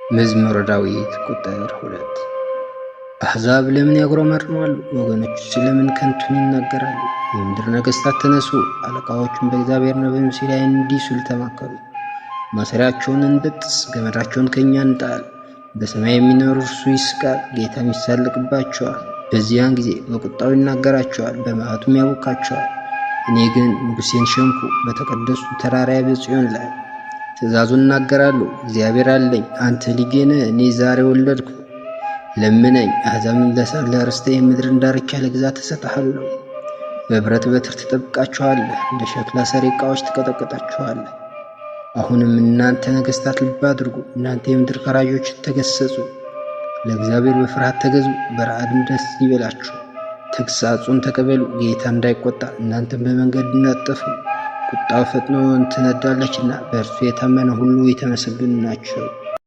መዝሙረ ዳዊት ቁጥር 2። አሕዛብ ለምን ያጉረመርማሉ? ወገኖችስ ለምን ከንቱን ይናገራሉ? የምድር ነገሥታት ተነሱ፣ አለቃዎቹም በእግዚአብሔርና በመሲሁ ላይ እንዲህ ሲሉ ተማከሩ። ማሰሪያቸውን እንበጥስ፣ ገመዳቸውን ከእኛ እንጣል። በሰማይ የሚኖር እርሱ ይስቃል፣ ጌታም ይሳለቅባቸዋል። በዚያን ጊዜ በቁጣው ይናገራቸዋል፣ በመዓቱም ያቦካቸዋል። እኔ ግን ንጉሴን ሸምኩ፣ በተቀደሱ ተራራዬ በጽዮን ላይ ትእዛዙን እናገራለሁ። እግዚአብሔር አለኝ፣ አንተ ልጄ ነህ፣ እኔ ዛሬ ወለድኩ። ለምነኝ፣ አሕዛብን ለርስቴ፣ የምድርን ዳርቻ ለግዛት እሰጥሃለሁ። በብረት በትር ትጠብቃቸዋለህ፣ እንደ ሸክላ ሰሪ ዕቃዎች ትቀጠቅጣቸዋለህ። አሁንም እናንተ ነገሥታት ልብ አድርጉ፣ እናንተ የምድር ፈራጆች ተገሰጹ። ለእግዚአብሔር በፍርሃት ተገዙ፣ በረዓድም ደስ ይበላችሁ። ተግሣጹን ተቀበሉ፣ ጌታ እንዳይቆጣ እናንተም በመንገድ እንዳትጠፉ። ቁጣው ፈጥኖ ትነዳለችና በእርሱ የታመነ ሁሉ የተመሰገኑ ናቸው።